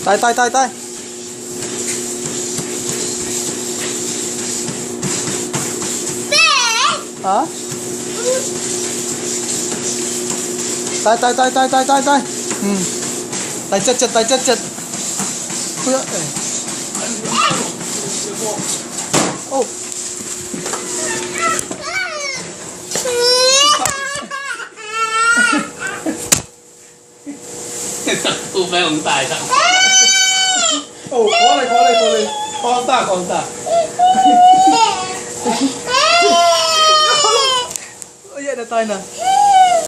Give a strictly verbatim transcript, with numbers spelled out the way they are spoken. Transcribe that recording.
Tai, tai, tai, tai. Ha? Tai, tai, tai, tai, tai, tai, tai. Hmm. Tai cet cet, tai cet cet. Ui, eh. Oh. สักตูไปของตายสัก Oh, kawk le, kawk le, kawk le. Kawk ta, kawk ta. Ui, ya, dah tai na.